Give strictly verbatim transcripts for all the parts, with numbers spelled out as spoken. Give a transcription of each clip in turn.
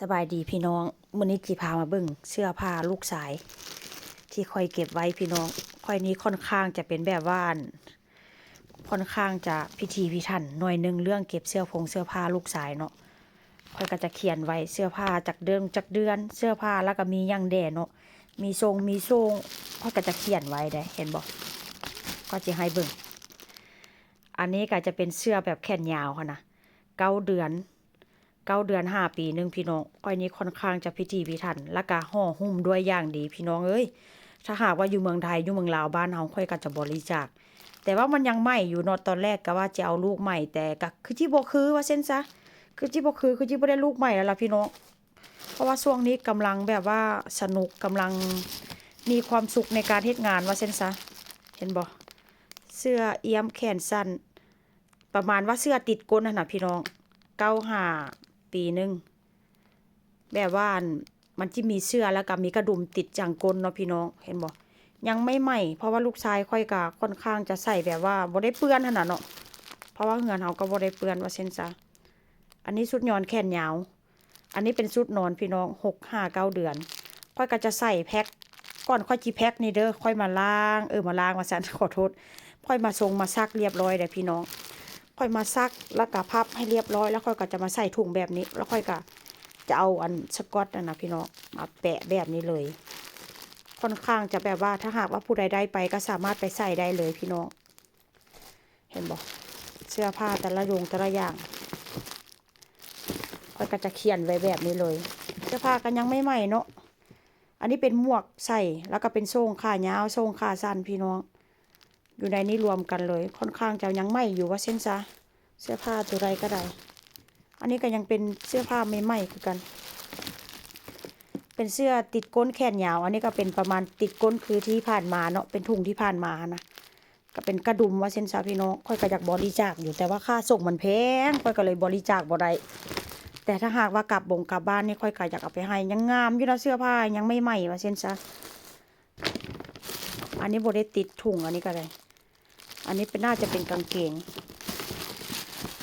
สบายดีพี่น้อง มื้อนี้จิพามาเบิ่งเสื้อผ้าลูกชาย ที่ข้อยเก็บไว้พี่น้อง ข้อยนี้ค่อนข้างจะเป็นแบบว่าอัน ค่อนข้างจะพิถีพิถันหน่อยหนึ่ง เรื่องเก็บเสื้อผงเสื้อผ้าลูกชายเนาะ ข้อยก็จะเขียนไว้เสื้อผ้าจักเดือนจักเดือน เสื้อผ้าแล้วก็มีหยังแด่เนาะ มีทรงมีโซ่ง ข้อยก็จะเขียนไว้เด้ เห็นบ่ ข้อยสิให้เบิ่ง อันนี้ก็จะเป็นเสื้อแบบแขนยาวหั้นนะ เก้าเดือน เก้าเดือนหาปีหนึ่งพี่น้อง ข้อยนี้ค่อนข้างจะพิถีพิถัน แล้วก็ห่อหุ้มด้วยอย่างดีพี่น้องเอ้ย ถ้าหากว่าอยู่เมืองไทย อยู่เมืองลาวบ้านเฮา ข้อยก็จะบริจาค แต่ว่ามันยังใหม่อยู่เนาะ ตอนแรกก็ว่าจะเอาลูกใหม่ แต่ก็คือจิบ่คือว่าซั่นซะ คือจิบ่คือ คือจิบ่ได้ลูกใหม่แล้วล่ะพี่น้อง เพราะว่าช่วงนี้กำลังแบบว่าสนุก กำลังมีความสุขในการเฮ็ดงานว่าซั่นซะ เห็นบ่ เสื้อเอี้ยมแขนสั้น ประมาณว่าเสื้อติดก้นหั้นนะพี่น้อง เก้าห้าปีหนึ่ง แบบว่าอัน มันจิมีเสื้อแล้วก็มีกระดุมติดจังก้นเนาะพี่น้อง เห็นบ่ ยังไม่ใหม่ เพราะว่าลูกชายข้อยก็ค่อนข้างจะใส่แบบว่าบ่ได้เปื้อนหั้นนะเนาะ เพราะว่าเฮือนเฮาก็บ่ได้เปื้อนว่าซั่นซะ อันนี้ชุดนอนแขนยาว อันนี้เป็นชุดนอนพี่น้อง หกห้าเก้าเดือน ข้อยก็จะใส่แพ็ค ก่อนข้อยจิแพ็คนี่เด้อ ข้อยมาล้าง เออ มาล้างว่าซั่น ขอโทษ ข้อยมาทรงมาซักเรียบร้อยเด้อพี่น้อง ข้อยมาซักแล้วก็พับให้เรียบร้อย แล้วข้อยก็จะมาใส่ถุงแบบนี้ แล้วข้อยก็จะเอาอันสก๊อตนั่นนะพี่น้อง มาแปะแบบนี้เลย ค่อนข้างจะแบบว่าถ้าหากว่าผู้ใดได้ไปก็สามารถไปใส่ได้เลยพี่น้อง เห็นบ่ เสื้อผ้าแต่ละอย่างแต่ละอย่าง ข้อยก็จะเขียนไว้แบบนี้เลย เสื้อผ้าก็ยังไม่ใหม่เนาะ อันนี้เป็นหมวกใส่ แล้วก็เป็นโซ่งขายาว โซ่งขาสั้นพี่น้อง อยู่ในนี้รวมกันเลย ค่อนข้างจะยังใหม่อยู่ว่าซั่นซะ เสื้อผ้าตัวใดก็ได้ อันนี้ก็ยังเป็นเสื้อผ้าใหม่ๆคือกัน เป็นเสื้อติดก้นแขนยาว อันนี้ก็เป็นประมาณติดก้นคือที่ผ่านมาเนาะ เป็นถุงที่ผ่านมาหั้นนะ ก็เป็นกระดุมว่าซั่นซะพี่น้อง ข้อยก็อยากบริจาคอยู่ แต่ว่าค่าส่งมันแพง ข้อยก็เลยบริจาคบ่ได้ แต่ถ้าหากว่ากลับบงกลับบ้านนี่ ข้อยก็อยากเอาไปให้ ยังงามอยู่นะ เสื้อผ้ายังใหม่ๆว่าซั่นซะ อันนี้บ่ได้ติดถุง อันนี้ก็ได้ อันนี้เป็น น่าจะเป็นกางเกง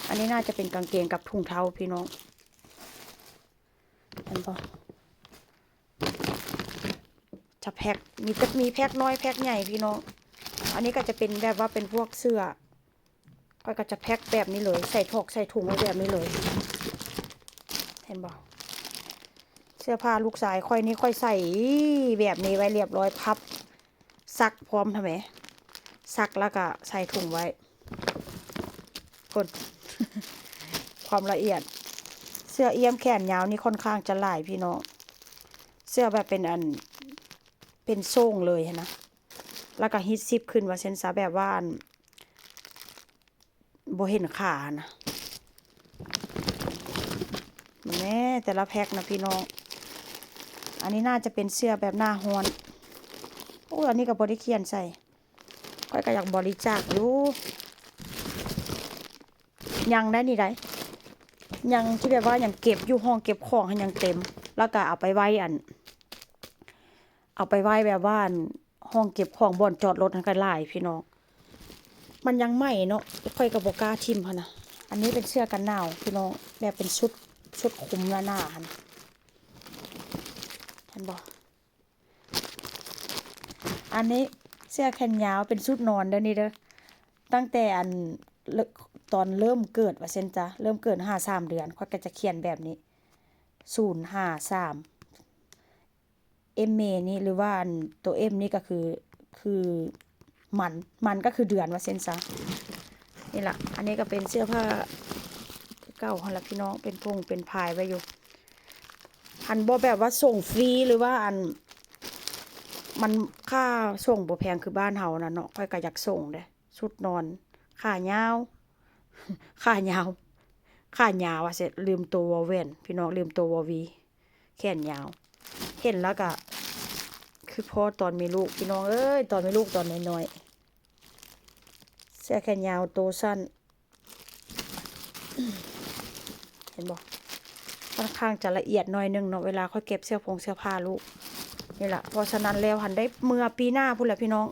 อันนี้น่าจะเป็นกางเกงกับถุงเท้าพี่น้อง เห็นบ่ จะแพ็ค มี จะมีแพ็คน้อยแพ็คใหญ่พี่น้อง อันนี้ก็จะเป็นแบบว่าเป็นพวกเสื้อ ข้อยก็จะแพ็คแบบนี้เลย ใส่ถอกใส่ถุงไว้แบบนี้เลย เห็นบ่ เสื้อผ้าลูกชายข้อยนี่ ข้อยใส่แบบนี้ไว้เรียบร้อย พับ ซักพร้อมทำไม ซักแล้วก็ใส่ถุงไว้ คน ความละเอียด เสื้อเอี้ยมแขนยาวนี่ค่อนข้างจะหลายพี่น้อง เสื้อแบบเป็นอัน เป็นโซ่งเลยหั้นนะ แล้วก็ฮิตซิปขึ้นว่าซั่นซะ แบบว่าอัน บ่เห็นขานะ แหม แต่ละแพ็คนะพี่น้อง อันนี้น่าจะเป็นเสื้อแบบหน้าฮ้อน โอ้ย อันนี้ก็บ่ได้เขียนใส่ ข้อยก็อยากบริจาคอยู่ ยังได้นี่ได้ ยังที่แบบว่ายังเก็บอยู่ ห้องเก็บของหั้นยังเต็ม แล้วก็เอาไปไว้อัน เอาไปไว้แบบว่าอัน ห้องเก็บของบ่อนจอดรถหั้นก็หลายพี่น้อง มันยังใหม่เนาะ ข้อยก็บ่กล้าถิ่มหั้นนะ อันนี้เป็นเสื้อกันหนาวพี่น้อง แบบเป็นชุด ชุดคลุมหนาๆหั้น เห็นบ่ อันนี้เสื้อแขนยาวเป็นชุดนอนเด้อนี่เด้อ ตั้งแต่อัน เริ่ม ตอนเริ่มเกิดว่าซั่นซะ เริ่มเกิดหาสามเดือน ข้อยก็จะเขียนแบบนี้ ศูนย์ห้าสาม เอ็มเมนี่ หรือว่าอันตัวเอ็มนี่ก็คือ คือมัน มันก็คือเดือนว่าซั่นซะ นี่ล่ะ อันนี้ก็เป็นเสื้อผ้าเก่าหั้นล่ะพี่น้อง เป็นพงเป็นพายไว้อยู่ หั้นบ่แบบว่าส่งฟรีหรือว่าอัน มันค่าส่งบ่แพงคือบ้านเฮานะเนาะ ข้อยก็อยากส่งเด้ ชุดนอน ขายาว ขายาว ขายาวว่าซั่น ลืมตัววอแหวน พี่น้อง ลืมตัววอวี แขนยาว เห็นแล้วก็ คือพ่อตอนมีลูก พี่น้องเอ้ย ตอนมีลูกตอนน้อยๆ เสื้อแขนยาวโตสั้น เห็นบ่ ค่อนข้างจะละเอียดหน่อยหนึ่งเนาะ เวลาข้อยเก็บเสื้อผงเสื้อผ้าลูก นี่ล่ะ เพราะฉะนั้นแล้วหั้นได้ เมื่อปีหน้าพู้นแหละพี่น้อง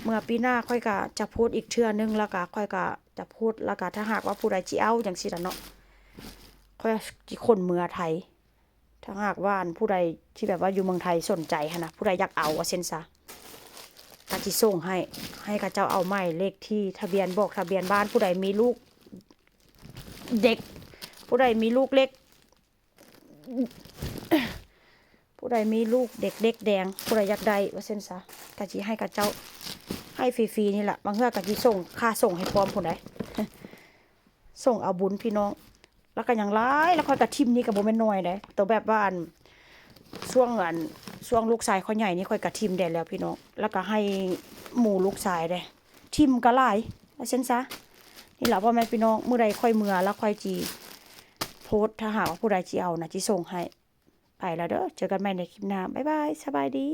เมื่อปีหน้าข้อยก็จะโพสต์อีกเทื่อหนึ่ง แล้วก็ข้อยก็จะโพสต์ แล้วก็ถ้าหากว่าผู้ใดสิเอาจั่งซี้ล่ะเนาะ ข้อยสิขนเมือไทย ถ้าหากว่าอันผู้ใดที่แบบว่าอยู่เมืองไทยสนใจหั้นนะ ผู้ใดอยากเอาว่าเช่นซะ ก็สิส่งให้ ให้เขาเจ้าเอาหมายเลขที่ทะเบียน บอกทะเบียนบ้าน ผู้ใดมีลูกเด็ก ผู้ใดมีลูกเล็ก ผู้ใดมีลูกเด็กเด็กแดง ผู้ใดอยากได้ว่าเช่นซะ ก็สิให้เขาเจ้า ให้ฟรีๆนี่แหละ บางเทื่อก็สิส่งค่าส่งให้พร้อมผู้ใด ส่งเอาบุญพี่น้อง แล้วก็ยังหลาย แล้วข้อยก็ถิ่มนี่ก็บ่แม่นน้อยเด้ ตัวแบบว่าอัน ช่วงอัน ช่วงลูกชายข้อยใหญ่นี่ข้อยก็ถิ่มได้แล้วพี่น้อง แล้วก็ให้หมู่ลูกชายเด้ ถิ่มก็หลาย ว่าเช่นซะ นี่ล่ะพ่อแม่พี่น้อง มื้อใดข้อยเมือแล้วข้อยสิโพสต์ ถ้าหากว่าผู้ใดสิเอานะ สิส่งให้ ไปแล้วเด้อ เจอกันใหม่ในคลิปหน้า บ๊ายบาย สบายดี